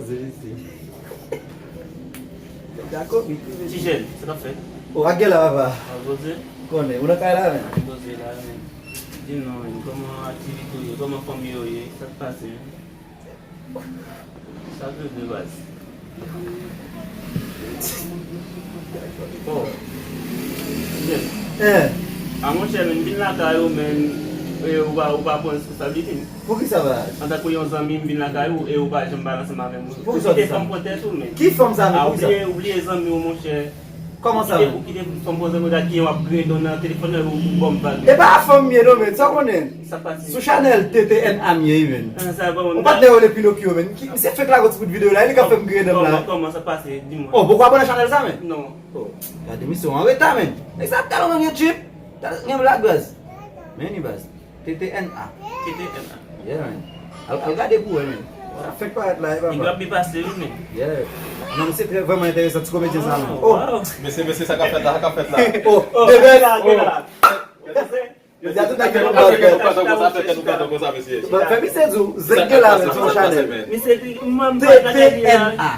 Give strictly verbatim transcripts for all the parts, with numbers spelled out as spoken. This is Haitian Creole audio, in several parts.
Ti jèn, sa k ap fèt? O, ak gen la, papa. Konnen, ou nan kay la, men. Di non, men, kòman aktivite w ye? Kòman fanmi yo ye? Sa k pase, men? Sa k rive, baz? Oh. Ti jèn. A, monchè, men, m vin lakay ou, men, e, ou pa, ou pa pran responsablite m. Poukisa, baz? Antanke yon zanmi, m vin lakay ou e ou pa janm pale ansanm avè m. Ou kite fanm pran tèt ou, men. Ki fanm sa, men? A, ou bliye, ou bliye zanmi w, monchè. Kòman sa, men? Ou kite fanm pran tèt ou, gade kijan w ap griyen dan w nan telefòn nan, ou, ou ban m vag. E pa fanm m ye non, men. Sa w konnen? Sa k pase? Sou chanèl T T N A m ye, men. Yon patnè yo rele Pinokyo, men. Misye fèk lage yon ti bout videyo la, e li k ap fè m griyen dan m la. Kòman, kòman sa k pase? Di mwen. Oh, poko abòne chanèl sa, men? Non. Oh, gade misye an reta, men. Nèg sa ap talon nan YouTube. Talon gen blag, baz. Men ni baz. T T N A. T T N A. Yeah, man. Al, al gade pou wè, men. Sa fèk parèt la, e papa. Li ap byen pase, wi, men. Yeah. Non, men se trè, vrèman enteresan, ti komedyen sa, men. Oh, wow. Mesye, mesye, sa k ap fèt la, sa k ap fèt la? Oh, oh, de bèl. Yo di a tout nèg ki konn pale. Fè misye di w, zèk gen la, men, sou chanèl. T T N A.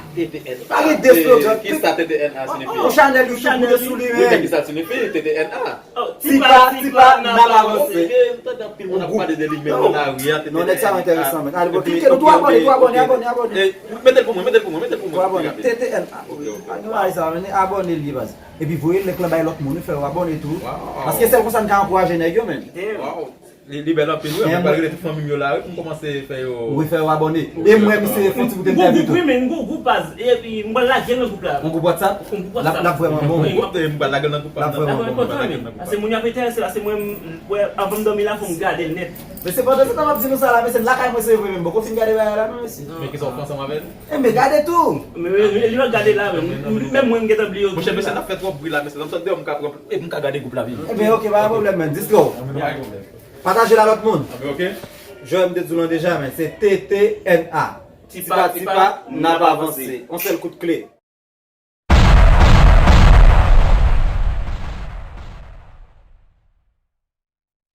Pa gen de slogan. Kisa T T N A siyifi? Yon chanèl YouTube ou te sou li, men. Wi, men kisa l siyifi, T T N A? Ti pa, ti pa, n ap avanse. M tande anpil moun ap pale de li menm nan lari a. Non, nèg sa enteresan, men. Ale, bon, klike, nou tou abòne, tou abòne, abòne, abòne. Mete l pou mwen, mete l pou mwen, mete l pou mwen. Tou abòne, T T N A. Ok, ok. Ann nou bay sa, men, abòne li, baz. Epi voye link lan bay lòt moun, wi, fè yo abòne tou. Paske sèl konsa n ka ankouraje nèg yo, men. Wow. Li, li bèl anpil, wi. Mwen pral rele tout fanmi m yo la, wi, pou m kòmanse fè yo. Wi, fè yo abòne. E mwen, misye, fè yon ti bout entèvyou tou. Wi, men m gon gwoup, baz. Epi m pral lage l nan gwoup la. Yon gwoup WhatsApp? Yon gwoup WhatsApp. L ap vrèman bon, wi. Yon gwoup, m pral lage l nan gwoup la. L ap vrèman bon. Paske moun yo ap enterese, paske mwen, m, wè, anvan m dòmi la, fò m gade l nèt. Men se pandan se tan m ap di nou sa la, mesye, m lakay mwen se vre, men m poko fin gade bagay la, non, mesye. Men kisa w fè ansanm avè l? Enben, gade tou. Men, men, men, li pa gade la, men. Menm mwen, m gentan bliye yo. Monchè, mesye, n ap fè twòp bri la, mesye. Nan sòt deyò, m ka pran, e m ka gade gwoup la vini. Enben, ok, pa gen pwoblèm, men. Distro. Pataje l a lòt moun. Enben, ok. Jan m te di w lan deja, men se T T N A. Ti pa, ti pa, n ap avanse. Yon sèl kout kle.